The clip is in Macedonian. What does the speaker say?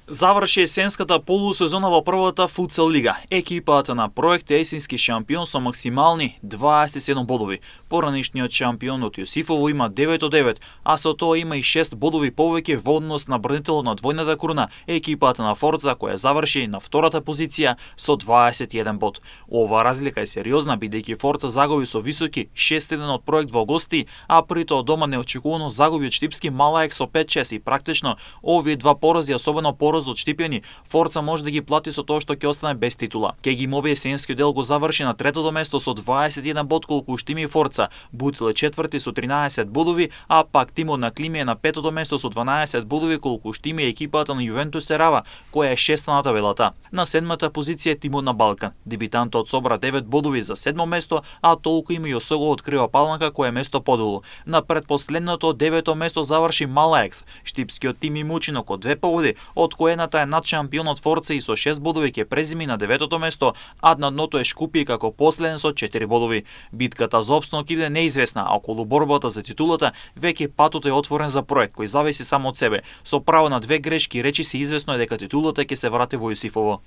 Заврши есенската полусезона во првата футсал лига. Екипата на проект е есенски шампион со максимални 27 бодови. Поранишниот шампион од Јосифово има 9 од 9, а со тоа има и 6 бодови повеќе во однос на бранителот на двојната круна, екипата на Форца, која заврши на втората позиција со 21 бод. Ова разлика е сериозна, бидејќи Форца загуби со високи 6-1 од проект во гости, а прито од дома неочекувано загуби од штипски Малаек со 5-6 и практично овие два порази, особено пораз од Штипјани, Форца може да ги плати со тоа што ќе остане без титула. Ке ги моби есенскиот дел го заврши на третото место со 21 бод колку Штими и Форца. Бутил е четврти со 13 бодови, а пак тимот на Клими е на петото место со 12 бодови колку Штими екипата на Јувентус Ерава, која е шеста на табелата. На седмата позиција е тимот на Балкан. Дебитантот собра 9 бодови за седмо место, а толку има и осого од Крива Паланка кој е место подолу. На предпоследното девето место заврши Малаекс. Штипскиот тим има учинок од 2 победи, од кој едната е над шампионот Форца и со 6 бодови ќе презими на деветото место, а на дното е Шкупје како последен со 4 бодови. Битката за опстанок иде неизвестна, а околу борбата за титулата веќе патот е отворен за проект кој зависи само од себе. Со право на 2 грешки речи се известно е дека титулата ќе се врати во Јосифово.